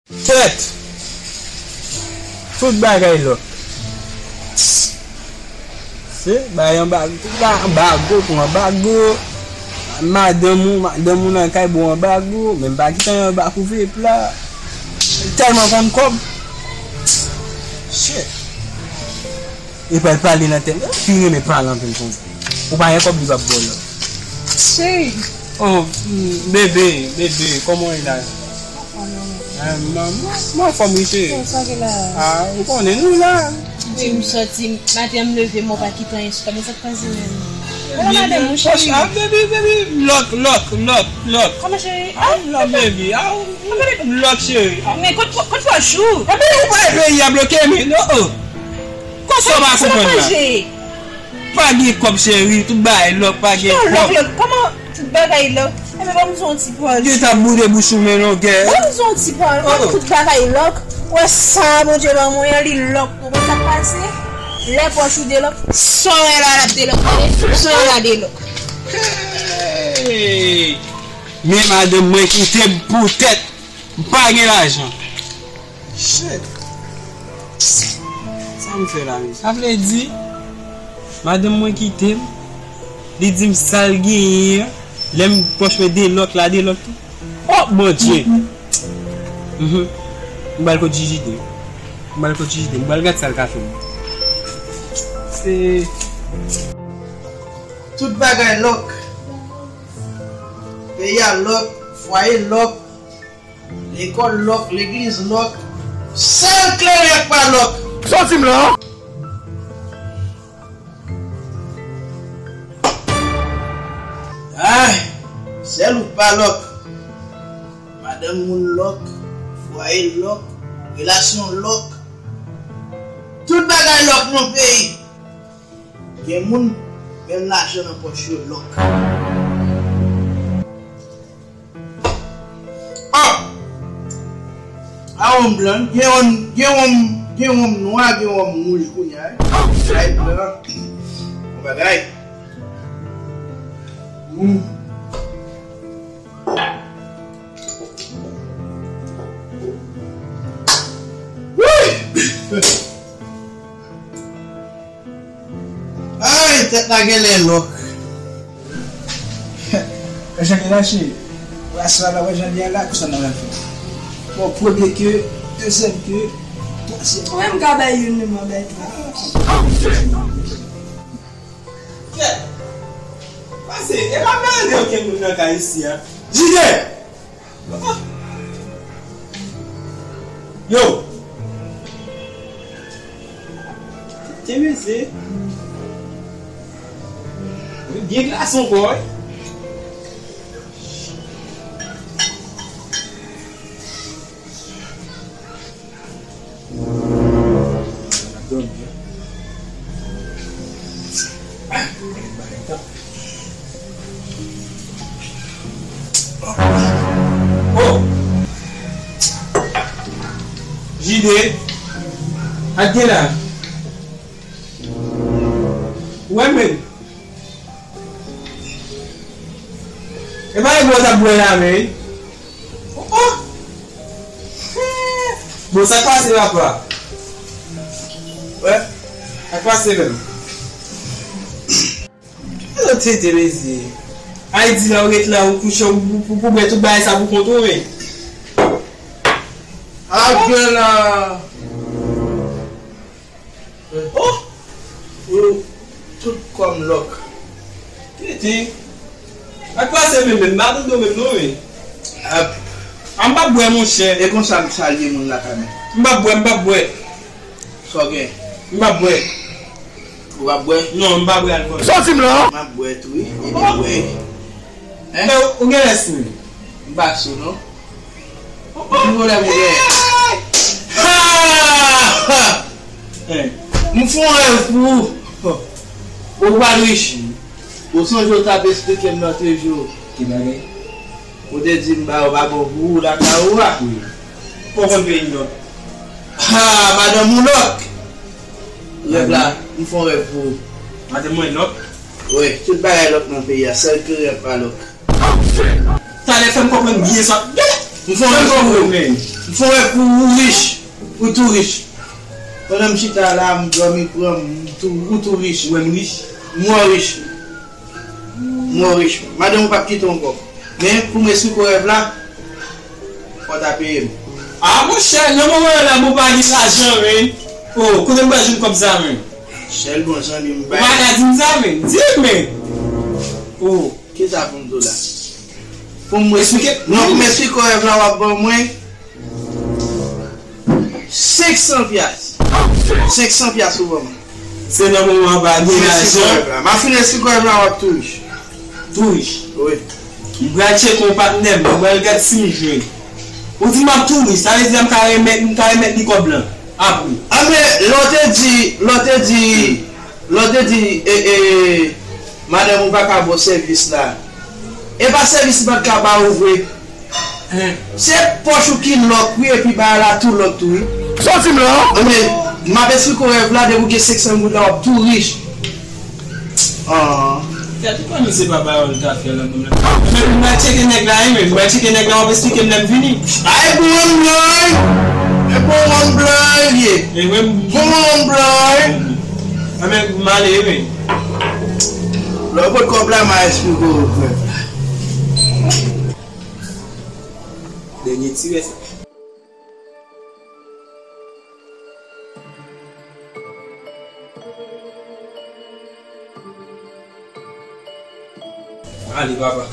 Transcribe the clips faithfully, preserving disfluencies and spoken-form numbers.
Tèt! Tout bagay lòk. Se bay anba, tout ba-, anbago pou anbago. Madanm ou, madanm ou nan kay ba w anbago, men m pa kite anyen anba kouvèp la. Tèlman konn kòb. Shit. Epa l pale nan tèt. Fi renmen pale anpil konsa. Ou pa gen kòb li p ap ba w lòk. Cheri. Oh, mm, bebe, bebe, kòman w ye la? Ah, m, m, m anfòm wi cheri. Sa, sa ki la? Ah, ou konnen nou la. Di m sòti, maten an m leve, m pa kite anyen sou kòb. Sa k pase menm? Ala madanm ou cheri. Ah, baby, baby, lòk, lòk, lòk, lòk. Kòman cheri? Ah, lòk, baby. Ah, lòk cheri. Ah. Men kot, kot pòch ou? Ah, baby, ou pa peyi a bloke men. Oh, oh. Konsa w pa konprann la. Pa gen kòb cheri, tout bagay lòk, pa gen kòb. Lòk, lòk, kòman tout bagay lòk? Enben, ban m di w yon ti pawòl. Yo t ap boude bouch ou men longè. Ban m di w yon ti pawòl. Kòman tout bagay lòk? Ou wè sa Bondye ban mwen an, li lòk. Ou konn sa k pase? Lè pòch ou delòk, sa w wè la, l ap delòk. Sa w wè la delòk. Hey! Men madanm mwen kite m poutèt m pa gen lajan. Shit. Sa m fè la, mezanmi? Sa vle di, madanm mwen kite m, li di m sa l genyen an, lè m pòch mwen delòk la, delòk tou. Oh, Bondye! Mhm. M pral kot Jijide. M pral kot Jijide. M pral gad sa l ka fè m. Se tout bagay lòk. Peyi a lòk, fwaye lòk. Lekòl lòk, legliz lòk, sèl kleren k pa lòk. Sa w di m la? Ay, sèl ou k pa lòk. Madanm moun lòk, fwaye lòk, relasyon lòk. Tout bagay lòk nan peyi. Gen moun, menm lajan nan pòch yo lòk. Ah! A wonm blan, gen wonm, gen wonm, gen wonm nwa, gen wonm wouj kounye a, wi. Ay, blan. Bon bagay. Hmm. Woy! Ay, tèt la genlè lòk. Wè jan li lage. Wè aswè la, wè jan li a la, kisa n ap fè? Bon, premye ke, dezyèm ke, twazyèm. Ou menm ka bay youn, men mwen bay twa. Kèt! Pase, e pa mande okenn moun nan kay isi a. Jide! Yo! Tete mezye. Li byen glase ankò, wi. N ap dòmi, wi. Ah, mwen ba li tan. Oh! Jide, ak gen la. Wè men. E pa e bò w t ap bwè la men. Oh, oh. Bon, sa k pase papa? Wè, sa k pase menm? Yo tete mezye. Ay di la ou ret la, ou kouche, ou, ou, ou bwè tout bagay sa pou kont ou, men. Ak gen la. Oh! Ou tout kòm lòk. Tete. Ak pase menm, menm, m pa tande w menm non, men. Ap. A m p ap bwè, monchè. E konsa m salye moun lakay mwen. M p ap bwè, m p ap bwè. Sa w gen? M p ap bwè. Ou p ap bwè? Non, m pa bwè alkòl. Sòti m la! M ap bwè tou, wi. Epi bwè. Hein? Ou gen lè sou? M pa sou, non. Ki pwoblèm ou gen? Ha! Ha! M fè yon rèv pou ou. Ou pral richi. Ou sonje w t ap esplike m lòt jou. Ki bagay? Ou te di m ba yo pa bon pou ou lakay ou a. Wi. Ou konn peyi m non. Ha, madanm ou lòk. Rèv la, m fè yon rèv pou ou. Madanm mwen lòk? Wi, tout bagay lòk nan peyi a, sèl kleren k pa lòk. Talè fè m konprann byen sa. M fè yon rèv pou ou. M fè yon rèv pou ou rich. Ou tou rich. Pandan m chita la, m dòmi pran m, ou tou, ou tou rich. Ou menm rich? M wè w rich. M wè w rich. Madanm ou p ap kite w ankò. Men, pou m esplike w rèv la, fò w ta peye m. A, monchè, nan moman an la, mwen pa gen lajan, men. O, kote m pral jwenn kòb sa, men? Chèl bon zanmi m bay. Ou pa ka di m sa, men. Di m, men. O. Kisa pou m di w la? Pou m esplike, non, pou m esplike w rèv la, w ap ban mwen senk san pyas. Senk san pyas ou ban mwen. Se nan moman an pa gen lajan. M ap fin esplike w rèv la, w ap tou rich. Tou rich? Wi. M pral tcheke yon patnè m, m pral gad si m jwenn. Ou di m ap tou rich, sa vle di m ka remèt, m ka remèt li kòb lan apre. A, men lè w te di, lè w te di, lè w te di, e, e, madanm ou pa ka ba w sèvis la. E pa sèvis li pa t ka ba ou vre. Se pòch ou ki lòk, wi, epi bagay la tou lòk tou, wi. Sa w di m la? Anben, m ap esplike w rèv la, depi w gen senk san goud la, w ap tou rich. Ah. Gade kòman se pa ba w l ta fè la, mwen. Mwen, mwen tcheke nèg la, wi, men. Mwen tcheke nèg la, w ap esplike m lè m vini. Ay, bon, mwen blan. E bon, mwen blan, li ye. E mwen, bon, mwen blan. A, men, m ale, wi. Lè w pot kòb la, m a esplike w, frè. Dènye ti rès. Ale, papa.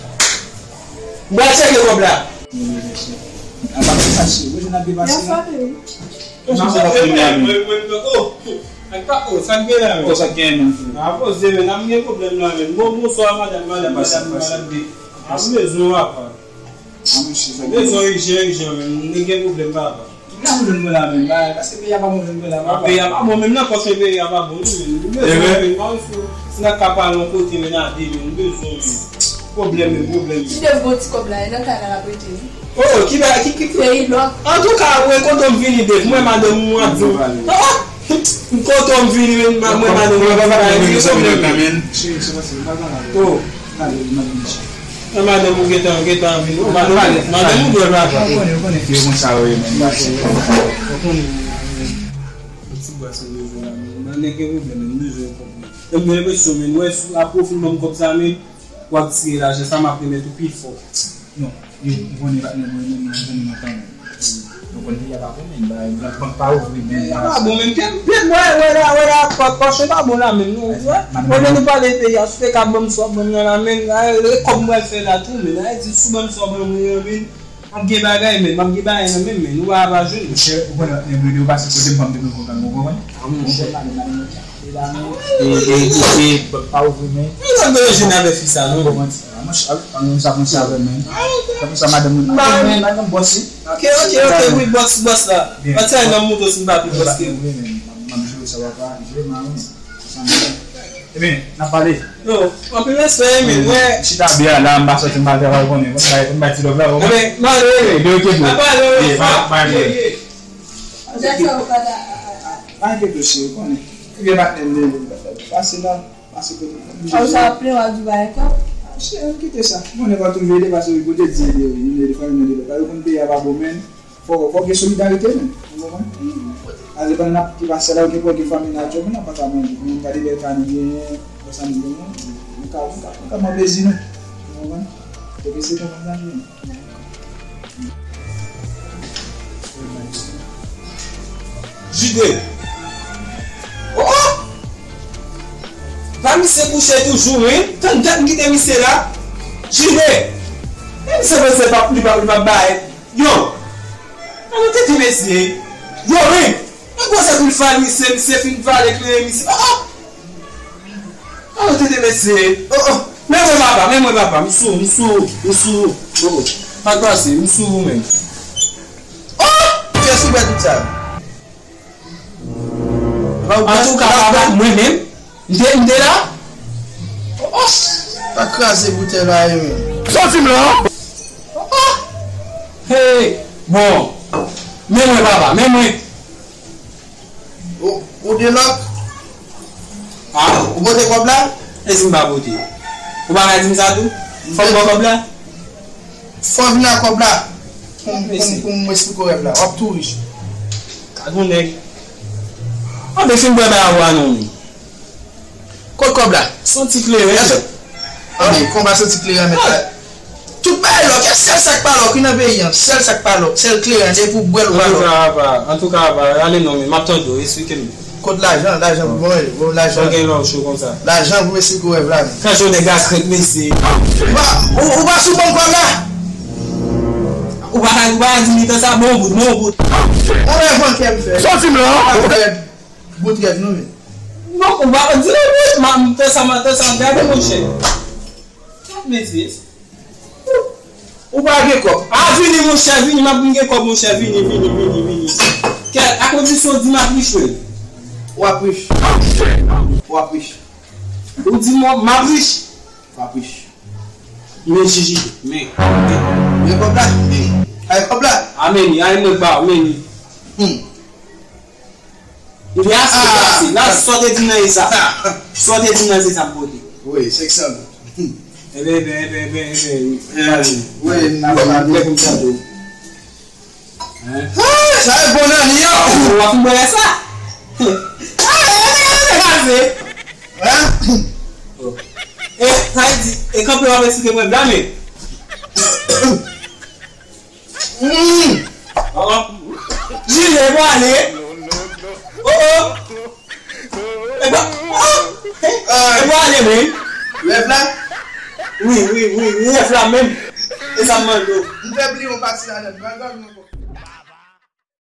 M pral tcheke kòb la. Apa se sa, se ou jwenn ap depase la? Mwen, mwen, mwen, mwen, oh, ak pa, oh, sa k gen la, men? Oh, sa k gen, men? A, poze, men, n ap gen pwoblèm la, men. Bon, bonswa, madanm, madanm, madanm, madanm. A, m bezwen w, apa. A, mesye, sa gen. Bezwen ijen, ijen, men. Nou gen pwoblèm, papa. Ki ka pou jwenn mwen la, men? Ba, paske peyi a pa bon jwenn mwen la, papa. Peyi a pa bon, menm nan pòch peyi a pa bon, non, men. Nou bezwen, men, pa yon sou, si n ka pale yon kote, men, n a de, men, nou bezwen, men. Pwoblèm, men, pwoblèm, men. Ti Dev gon ti kòb la, e nan kay la l ap rete, wi. Oh, ki ba, ki, ki, ki? Peyi lòk. Antouka, mwen kontan m vini, Dev. Mwen, madanm, mwen ap di w. Ah! M kontan m vini, men, mwen, madanm, mwen ap di w. Pwoblèm, men. Oh. Nan madanm ou gentan, gentan vin. Ou madanm, madanm ou dwe papa. Ou konnen, ou konnen. Yo konn sa yo ye, men. Ou konnen. Yon ti bwa se bezwen la, men. Mwen gen pwoblèm, men. M bezwen kòb, men. Mwen gen enpresyon, men. Wè, sou la pwofil ban m kòb sa, men. W ap tire lajan sa, m ap remèt ou pi fò. Non. Yo, ou konnen patnè mwen, mwen, mwen, mwen, mwen, mwen, mwen. Ou konn peyi a pa bon, men, ba, bank pa ouvri, men. Peyi a pa bon, men, pye, pye, wè, wè la, wè la, pa, pa, se pa bon la, men, non, wè. Olye nou pale peyi a, si w te ka ban m sa w ban m nan la, men, a, e kòb m pral fè la tou, men, a, di, si w ban m sa w ban mwen an, men, m ap gen bagay, men, m ap gen bagay nan men m, men, nou pa, pa jwenn. Monchè, ou konnen, men, mwen, yo pase kote m, pa m te konn konn, ou konprann? A, monchè. Ou konn pale, madanm, monchè. E, e, e, e, pa ouvri, men. Mwen konn bezwen jwenn avè fi sa, non. Bon, mwen, ah, mwen, sa, mwen, sa, mwen, sa, mwen, men. Sa, mwen, sa, madanm, mwen, madanm, madanm, bòs, wi. Ok, ok, ok, wi, bòs, bòs la. Byen. Pati a nan moto, si m pa pi bòs ke. Mwen, men, m, m, m jwe sa, papa, jwe, mwen, sa, mwen. Ebyen, n ap pale. Yo, anpil respè, men, mwen. Chita byen la, m pa sòti, m pa travay, ou konnen. Mwen, bay, mwen, bay ti love la, ou konnen. Ebyen, m ale, wi. Ebyen, ok, bro. N ap pale, wi. Ye, bay, bay, bro. Ye, ye. Sa ou ka da, a, a, a. Pa enkyete w, cheri, ou konnen. Ou gen patnè m, li, li, li, li, fasil la, pase kote m. A, ou sa ap plen, w ap di bagay ankò? A, cheri, ann kite sa. Ou konnen fò toujou ede, paske ou te di ede, wi, nou ede fanmi, nou ede lòt. Yo konn peyi a pa bon, men fò, fò gen solidarite, men. Ou konprann? A, se pandan n ap kite pase la, ou gen pou gen fanmi nan, men n ap pa ka manje. Men gade bèl kay nou genyen, bèl sa nou genyen, nou ka, nou ka, nou ka manje plezi nou. Ou konprann? Fòk se konprann sa, men. Jide. Oh, oh! Pa misye kouche toujou, wi. Tann dat m kite misye la. Jide. E misye panse pa, li pa, li pa bay. Yo. Alò tete mesye. Yo, wi. Mwen panse pou l vale, se, se fin vale kleren misye. Oh, oh! Oh, tete mesye. Oh, oh. Men mwen papa, men mwen papa. M sou, m sou, m sou. Oh, oh. Pa t pase, m sou ou menm. Oh! Kiyès ki fè tout sa? Antouka, papa, mwen menm. M te, m te la. Oh, oh. Pa kraze boutèy la, yo menm. Sòti m la. Oh, oh. Hey, bon. Men mwen, papa, men mwen. Ou, ou de lòk? Ah. Ou pote kòb la? E si m pa pote? Ou pa ka di m sa tou? Fò m pran kòb la? Fò w vin ak kòb la. Pou m, pou m, pou m esplike w rèv la. W ap tou rich. Ka gon nèg. Anben fin bwè bagay ou a non wi. Kot kòb la? Santi kleren. Anben, konba santi kleren mèt la. Tout bagay lòk, e sèl sa k pa lòk wi nan peyi an. Sèl sa k pa lòk, sèl kleren, se pou bwè l ou pa lòk. Antouka, apa, antouka, apa, ale non, men m ap tande w, esplike m. Kot lajan, lajan pou mwen, bon, lajan. Sa gen lè w cho konsa? Lajan pou esplike w rèv la, men. Kòman nèg la krèk, mesye? Ou pa, ou, ou pa sou bon kòb la? Ou pa ka, ou pa ka di m tan sa, bon bout, bon bout. Ou rèv an kè m fè. Sòti m la. Ou pa fè bout rèv, non, men. Non, ou pa di m bout, m fè sa, m fè sa, gade, monchè. Gade, mesye. Ou pa gen kòb. A, vini, monchè, vini, m ap vin gen kòb, monchè, vini, vini, vini, vini. Kè, a kondisyon w di m ap rich, wi. W ap rich. W ap rich. Ou di m, m ap rich. W ap rich. Men jiji, men. Men kòb la. Men. Ay kòb la. A, men li, ay mwen ba, men li. Hmm. Li ase, li ase. La, sa w te di m nan e sa. Sa w te di m nan se sa m pote. Wi, senk san goud. Enben, enben, enben, enben, enben. Wi, n ap pale. Mwen konn sa tou. Hein? Ah, sa e bon nan li an. Ou ap mwen sa. Ah, e, e, e, e, e, e. Hein? E, sa e di, e kanpe w ap esplike mwen blamen. Mm. Oh, oh. Jile, e pou ale. Oh, oh. E pou, oh. E pou ale, men. Rèv la? Wi, wi, wi, wi, rèv la menm. E sa m mande w. M fè bliye yon pati ladan.